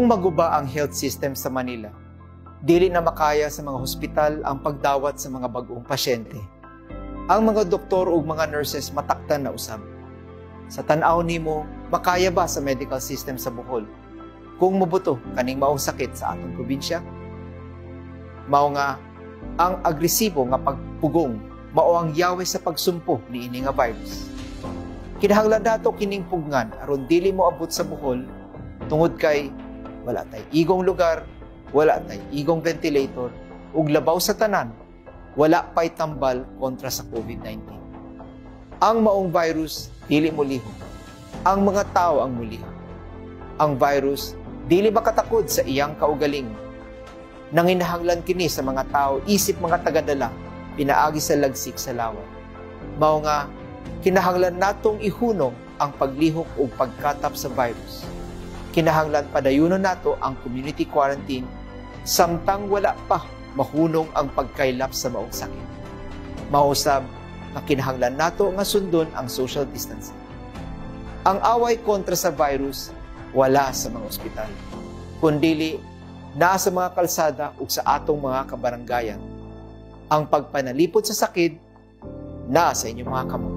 Kung maguba ang health system sa Manila, dili na makaya sa mga hospital ang pagdawat sa mga bag-ong pasyente. Ang mga doktor ug mga nurses matakdan na usab. Sa tan-aw nimo, makaya ba sa medical system sa Bohol kung mobuto kaning maong sakit sa atong probinsya? Mao nga ang agresibo nga pagpugong mao ang yawe sa pagsumpo niini nga virus. Kinahanglan nato kining pugngan aron dili moabot sa Bohol tungod kay wala tay igong lugar, wala tay igong ventilator, ug labaw sa tanan, wala pay tambal kontra sa COVID-19. Ang maong virus dili molihok. Ang mga tao ang molihok. Ang virus dili makatakod sa iyang kaugalingon. Nanginahanglan kini sa mga tao isip mga tagadala pinaagi sa lagsik sa laway. Mao nga kinahanglan natong ihunong ang paglihok ug pagkatap sa virus. Kinahanglan padayunon nato ang community quarantine samtang wala pa mahunong ang pagkaylap sa maong sakit. Mausab nga kinahanglan nato nga sundon ang social distancing. Ang away kontra sa virus wala sa mga ospital, kundili naa sa mga kalsada ug sa atong mga kabaranggayan. Ang pagpanalipod sa sakit naa sa inyong mga kamot.